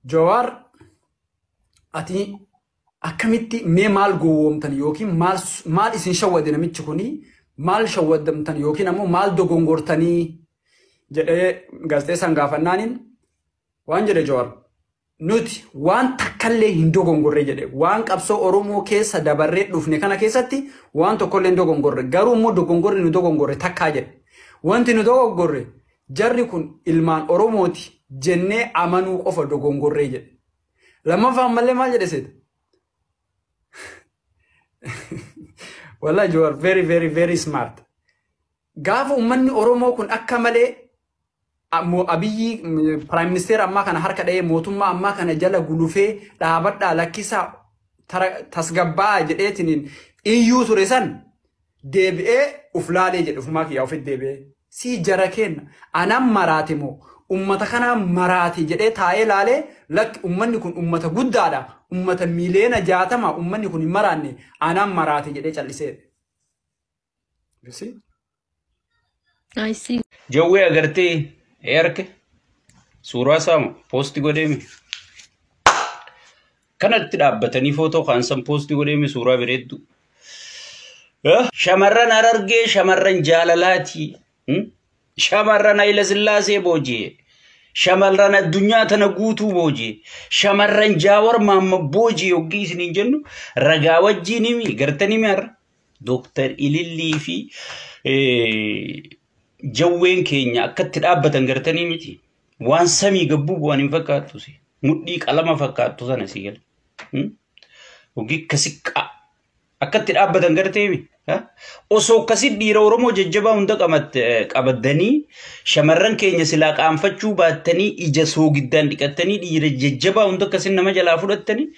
Jawaar, ati akkamitti mee maal gowwoomtan yookiin maal isin shawwade namichi kuni, maal shawwadamtan yookiin ammoo maal dogongortanii jedhee gaazexeessaan gaafannaaniin waan jedhe Jawaar, nuti waan takkallee hin dogongorre jedhe. Waan qabsoo Oromoo keessa dabarree dhufne kana keessatti waan tokkollee hin dogongorre, garuu immoo dogongorri nu dogongorre takkaa jedhe. Wanti nu dogongorre jarri kun ilmaan Oromooti jennee amanuu qofa dogongorree jedhe. Lammaffaa ammallee maal jedhe seeta? Wallahi, you are very, very, very smart. Gaafa uummanni Oromoo kun akka malee Abiyyi prime minister ammaa kana harka dha'ee, mootummaa ammaa kana jala gulufee, dhaabadhaa, lakkisaa, tasgabbaa jedheetiniin iyyuu ture san deebi'ee uf laalee jedhe. Ufumaa kiyyaa ofitti deebi'ee sii jara kenna anan maraate moo ummata kanaa maraate jedhee taa'ee laalee, lakki, ummanni kun ummata guddaadha, ummata 60 miiliyoona, ummanni kun hin maraanne, anan maraate jedhee callisee. You see? I see. Jawwee agartee harka suuraa isaa post godheemi. Kanatti dhaabbatanii footoo kaansan post godheemi, suuraa bareeddu. Shamarran Harargee shamarran jaalalaati. Shamarran Hayila Sillaasee booji'e. Shamarran addunyaa tana guutuu booji'e. Shamarran Jaawar Maamma booji'e hoggii isiniin jennu ragaa wajjin himi gartanii mi har'a. Dooktar Ilillii fi jawween keenya akkatti dhaabbatan gartanii miti. Waan samii gabbuu bu'an hin fakkaattu. Mudhii qalama fakkaattu sana si gala. Hoggii akkasi akkatti dhaabbatan gartee mi? Osoo akkasi dhiira Oromoo jajjabaa hunda qabaddanii, shamarran keenya silaa qaanfachuu baattanii, ija soogiddaan dhiqattanii, dhiira jajjabaa hunda akkasin nama jalaa fudhattanii,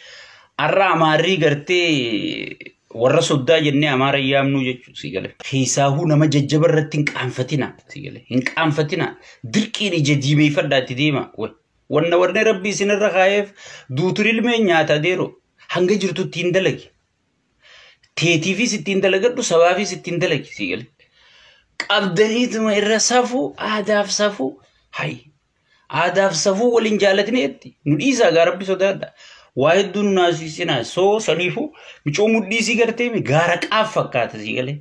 har'a Amaarrii gartee warra soddaa jennee Amaara yaamnuu jechuudha si gale. Keessaahuu nama jajjaba irratti hin qaanfatina si gale. Hin qaanfatina. Dirqiin ija diimeeffadhaa itti deema. Wanna warri rabbi isinirra kaa'eef duutur ilmee nyaata adeero hanga jirtu ittiin dalagi. Teetiifis ittiin dalagadhu, sabaafis ittiin dalagi si gale. Qabdaniituma irra safuu, aadaaf safuu, hayi. Aadaaf safuu waliin jaalatneetti nu dhiisaa gaa, rabbi sodaadha. Waa hedduu nu naasisina soo saniifuu micoo mudhiisii gartee gaara qaaf fakkaata si galee.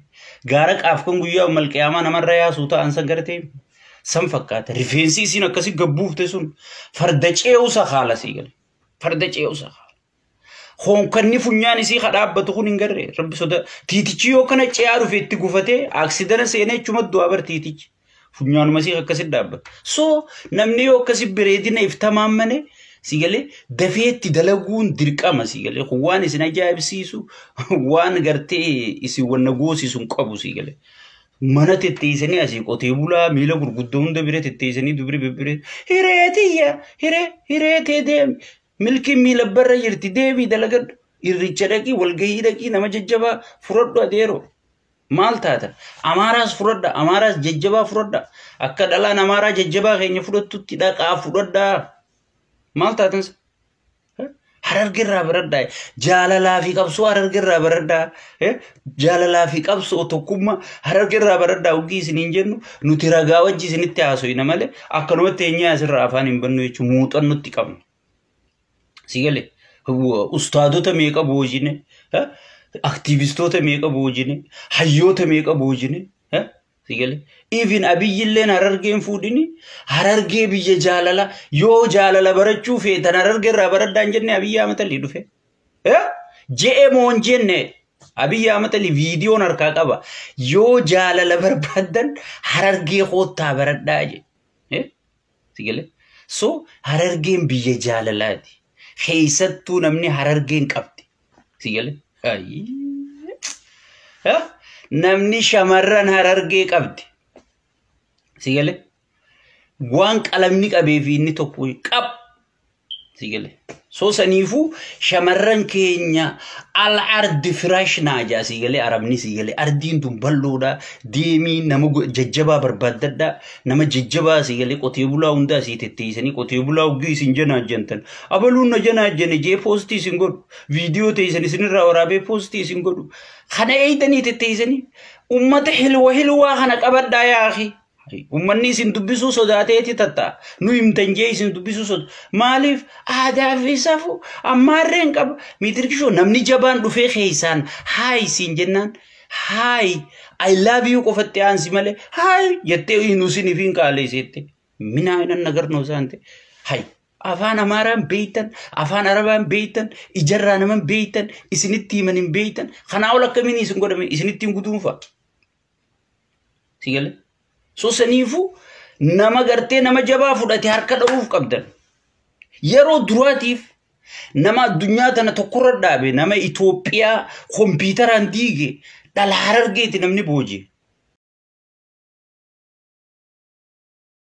Gaara qaaf kan guyyaa malqiyaamaa namarra yaasuu ta'an san gartee san fakkaata. Rifeensi isiin akkasii gabbuufte sun farda ce'uusa haala si galee. Farda ce'uusa haala. Honkanni funyaan isii ka dhaabbatu kun hin garree, rabbi soda, tiitichi yoo kana ce'aa dhufe itti gufatee accident seenee jechuma du'aa bar tiitichi. Funyaanuma isii akkasi dhaabbata. So namni yoo akkasi bareedina iftamaammane si galee dafeetti dalaguun dirqama si galee, kun waan isin ajaa'ibsiisu, waan gartee isin wanna goosisu hin qabu si galee. Mana tetteessanii asii qotee bulaa miila gurguddoo hunda bira tetteessanii dubri bibbiree, hiree tiyya, hiree, hiree tee deemi, milkiin miila barra jirti, deemii dalagadhu, irricha dhaqii, walgahii dhaqii, nama jajjabaa fudhadhu adeero. Maal taatan? Amaaraas fudhadha, Amaaraas jajjabaa fudhadha, akka dhalaan Amaaraa jajjabaa keenya fudhattutti dhaqaa fudhadhaa. Maal taatan? Hararge irraa baradhaa. Jaalalaa fi qabsoo Hararge irraa baradhaa. Jaalalaa fi qabsoo tokkummaa Hararge irraa baradhaa hoggii isiniin jennu nuti ragaa wajji isinitti haasoyna malee akkanumatti eenyaa asirraa afaan hin bannu jechuun muuxannootti qabna. Si galee ustaadota meeqa boojine, aktiivistoota meeqa boojine, hayyoota meeqa boojine. Si galee even Abiyyilleen Harargeen fuudhini, Harargee biyya jaalala, yoo jaalala barachuu feetan Harargee irraa baradhaan jenne Abiyyi Ahmad Alii dhufe. Je'ee moo hin jenne? Abiyyi Ahmad Alii viidiyoon harkaa qaba. Yoo jaalala barbaaddan Harargee koottaa baradhaa jedhe. Si galee? So Harargeen biyya jaalalaati. Keessattuu namni Harargeen qabdi. Si galee? Namni shamarran Harargee qabdi. Si galee? Waan qalamni qabee fi inni tokko qab. Si galee? So saniifuu shamarran keenya al ardi firashnaa jaa si galee, Arabni si galee, ardiin tun bal'oodha, deemii nama jajjabaa barbaaddadha, nama jajjabaa si galee, qotee bulaa hundaa asii tetteessanii, qotee bulaa hoggii isin janaajjantan abaluun na janaajjane jee post isin godhu, viidiyoo teessan isinirraa waraabee post isin godhu kana eeyitanii tetteessanii ummata hilwa hilwaa kana qabadhaa yaaqi. Uummanni isin dubbisuu sodaateeti tatta'a. Nu himtan jee isin dubbisuu soda. Maaliif aadaa fi safuu ammaarreen qaba. Miitirkishoo namni jabaan dhufee keessaan hi isin jennaan, "Hi, I love you" qofatti aansi malee "Hi" jettee nu isiniif hin qaaleessette. Minaa hinan nagarnoo isaan ta'e. Hay, afaan Amaaraan beeytan, afaan Arabaan beeytan, ijarraa naman beeytan, isinitti himan hin beeytan. Kanaa ol akkamiin isin godhame isinitti hin guduunfa. Si galee? So saniifuu nama gartee nama jabaa fudhate harka dha'uuf qabdan. Yeroo duraatiif nama addunyaa tana tokkorra dhaabe, nama Itoophiyaa kompiitaraan diige, dhala Harargeeti namni booji.